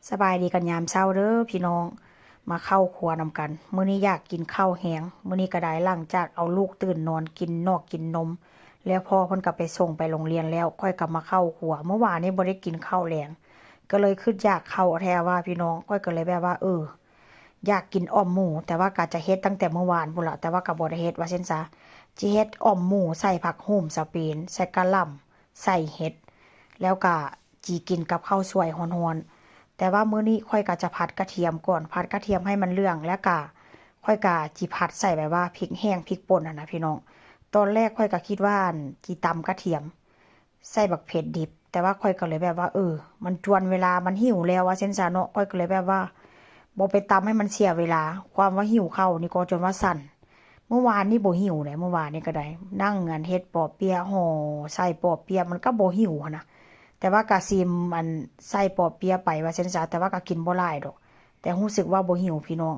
ສະບາຍດີກັນຍາມເຊົ້າເດີ້ພີ່ນ້ອງ ມາເຂົ້າຄົວນຳກັນ. ມື້ນີ້ຢາກກິນເຂົ້າແຮງ ມື້ນີ້ກໍໄດ້ ຫຼັງຈາກເອົາລູກຕື່ນນອນ ກິນນອກກິນນົມ ແລ້ວພໍ່ເພິ່ນກໍໄປສົ່ງໄປໂຮງຮຽນແລ້ວ ຂ້ອຍກໍມາເຂົ້າຄົວ. ມື້ວານນີ້ບໍ່ໄດ້ກິນເຂົ້າແລງ ກໍເລີຍຄິດຢາກເຂົ້າແທ້ວ່າພີ່ນ້ອງ ຂ້ອຍກໍເລີຍແບບວ່າ ເອີ ຢາກກິນອ່ອມໝູ ແຕ່ວ່າກໍຈະເຮັດຕັ້ງແຕ່ມື້ວານພຸ້ນລະ ແຕ່ວ່າກໍບໍ່ໄດ້ເຮັດວ່າຊັ້ນຊະ. ຊິເຮັດອ່ອມໝູໃສ່ຜັກໂຫມສະເປນ ໃສ່ກະຫຼ່ຳ ໃສ່ເຫັດ ແລ້ວກະຈີ່ກິນກັບເຂົ້າສວຍຮ້ອນໆ. ແຕ່ວ່າມື້ນີ້ຂ້ອຍກະຈະຜັດກະທຽມກ່ອນ ຜັດກະທຽມໃຫ້ມັນເຫຼືອງ ແລ້ວກະຂ້ອຍກະຈິຜັດໃສ່ແບບວ່າພິກແຫ້ງພິກປົ່ນຫັ້ນນະພີ່ນ້ອງ. ຕອນແລກຂ້ອຍກະຄິດວ່າ ອັນ ຈິຕຳກະທຽມໃສ່ບັກເຜັດດິບ ແຕ່ວ່າຂ້ອຍກະເລີຍແບບວ່າ ເອີ ມັນຈວນເວລາ ມັນຫິວແລ້ວວ່າຊັ້ນຊະເນາະ ຂ້ອຍກະເລີຍແບບວ່າ ບໍ່ໄປຕຳໃຫ້ມັນເສຍເວລາ. ຄວາມວ່າຫິວເຂົ້ານີ້ກໍຈົນວ່າສັ່ນ ມື້ວານນີ້ບໍ່ຫິວເດ້ ມື້ວານນີ້ກໍໄດ້ ນັ່ງ ອັນ ເຮັດປໍ້ເປຍ ຫໍ່ໃສ່ປໍ້ເປຍ ມັນກໍບໍ່ຫິວຫັ້ນນະ ແຕ່ວ່າກໍຊິມ ອັນ ໃສ່ປໍ້ເປຍໄປວ່າຊັ້ນຊະ ແຕ່ວ່າກໍກິນບໍ່ຫຼາຍດອກ ແຕ່ຮູ້ສຶກວ່າບໍ່ຫິວພີ່ນ້ອງ.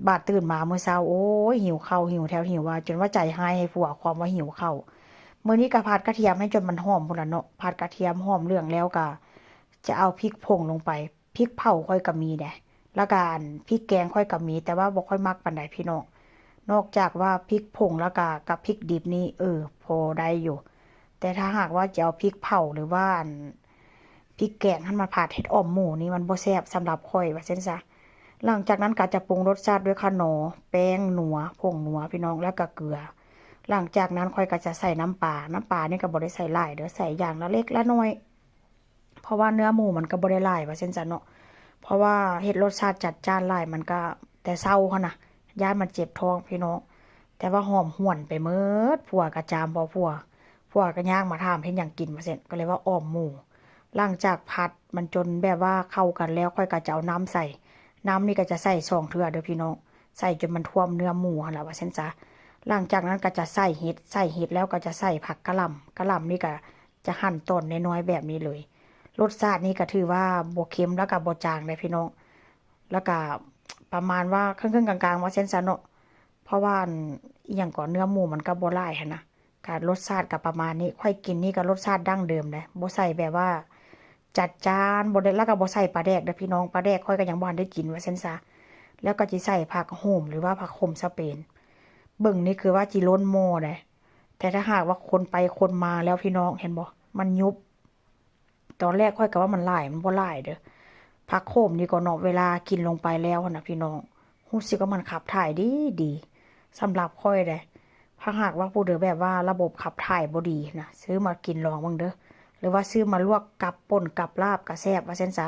ບາດຕື່ນມາມື້ເຊົ້າ ໂອ້ຍ ຫິວເຂົ້າ ຫິວແທ້ຫິວວ່າ ຈົນວ່າໃຈຮ້າຍໃຫ້ຜົວ ຄວາມວ່າຫິວເຂົ້າ. ມື້ນີ້ກໍຜັດກະທຽມໃຫ້ຈົນມັນຫອມພຸ້ນລະເນາະ ຜັດກະທຽມຫອມເຫຼືອງແລ້ວກໍຈະເອົາພິກຜົງລົງໄປ ພິກເຜົາຂ້ອຍກໍມີເດ້ ແລ້ວກໍ ອັນ ພິກແກງຂ້ອຍກໍມີ ແຕ່ວ່າບໍ່ຄ່ອຍມັກປານໃດພີ່ນ້ອງ. ນອກຈາກວ່າພິກຜົງແລ້ວກໍກັບພິກດິບນີ້ ເອີ ພໍໄດ້ຢູ່ ແຕ່ຖ້າຫາກວ່າຈະເອົາພິກເຜົາ ຫຼືວ່າ ອັນ ພິກແກງຫັ້ນມາຜັດເຮັດອ່ອມໝູນີ້ ມັນບໍ່ແຊບສຳລັບຂ້ອຍວ່າຊັ້ນຊະ. ຫຼັງຈາກນັ້ນກໍຈະປຸງລົດຊາດດ້ວຍຂະໜໍ ແປ້ງນົວ ຜົງນົວພີ່ນ້ອງ ແລ້ວກໍເກືອ. ຫຼັງຈາກນັ້ນຂ້ອຍກໍຈະໃສ່ນ້ຳປາ ນ້ຳປານີ້ກໍບໍ່ໄດ້ໃສ່ຫຼາຍເດີ້ ໃສ່ຢ່າງລະເລັກລະນ້ອຍ ເພາະວ່າເນື້ອໝູມັນກໍບໍ່ໄດ້ຫຼາຍວ່າຊັ້ນຊະເນາະ ເພາະວ່າເຮັດລົດຊາດຈັດຈ້ານຫຼາຍ ມັນກໍແຕ່ເຊົ້າຫັ້ນນະ ຢ້ານມັນເຈັບທ້ອງພີ່ນ້ອງ. ແຕ່ວ່າຫອມຫວນໄປໝົດ ຜົວກໍຈາມພໍຜົວ ຜົວກໍຍ່າງມາຖາມເຮັດຫຍັງກິນວ່າຊັ້ນ ກໍເລີຍວ່າອ່ອມໝູ. ຫຼັງຈາກຜັດມັນຈົນແບບວ່າເຂົ້າກັນແລ້ວ ຂ້ອຍກໍຈະເອົານ້ຳໃສ່ ນ້ຳນີ້ກໍຈະໃສ່ສອງເທື່ອເດີ້ພີ່ນ້ອງ ໃສ່ຈົນມັນຖ້ວມເນື້ອໝູຫັ້ນລະວ່າຊັ້ນຊະ. ຫຼັງຈາກນັ້ນກໍຈະໃສ່ເຫັດ ໃສ່ເຫັດແລ້ວກໍຈະໃສ່ຜັກກະຫຼ່ຳ ກະຫຼ່ຳນີ້ກໍຈະຫັ່ນຕອນນ້ອຍໆແບບນີ້ເລີຍ. ລົດຊາດນີ້ກໍຖືວ່າບໍ່ເຄັມ ແລ້ວກໍບໍ່ຈາງເດ້ພີ່ນ້ອງ ແລ້ວກໍປະມານວ່າເຄິ່ງໆກາງໆວ່າຊັ້ນຊະເນາະ ເພາະວ່າ ອັນ ອີ່ຫຍັງກໍ ເນື້ອໝູມັນກໍບໍ່ຫຼາຍຫັ້ນນະ ກະລົດຊາດກະປະມານນີ້. ຂ້ອຍກິນນີ້ກະລົດຊາດດັ້ງເດີມເດ້ ບໍ່ໃສ່ແບບວ່າຈັດຈ້ານ ບໍ່ໄດ້ ແລ້ວກະບໍ່ໃສ່ປາແດກເດີ້ພີ່ນ້ອງ ປາແດກຂ້ອຍກະຍັງບໍ່ທັນໄດ້ກິນວ່າຊັ້ນຊະ. ແລ້ວກະຊິໃສ່ຜັກໂຫມ ຫຼືວ່າຜັກໂຫມສະເປນ ເບິ່ງນີ້ຄືວ່າຊິລົ້ນໝໍ້ເດ້ ແຕ່ຖ້າຫາກວ່າຄົນໄປຄົນມາແລ້ວພີ່ນ້ອງ ເຫັນບໍ່ ມັນຍຸບ. ຕອນແລກຂ້ອຍກໍວ່າມັນຫຼາຍ ມັນບໍ່ຫຼາຍເດີ້ ຜັກໂຂມນີ້ກໍເນາະ ເວລາກິນລົງໄປແລ້ວຫັ້ນນະພີ່ນ້ອງ ຮູ້ສຶກວ່າມັນຂັບຖ່າຍດີດີສຳລັບຂ້ອຍເດ້. ຖ້າຫາກວ່າຜູ້ໃດແບບວ່າລະບົບຂັບຖ່າຍບໍ່ດີນະ ຊື້ມາກິນລອງເບິ່ງເດີ້ ຫຼືວ່າຊື້ມາລວກກັບປົ່ນກັບລາບກໍແຊບວ່າຊັ້ນຊະ.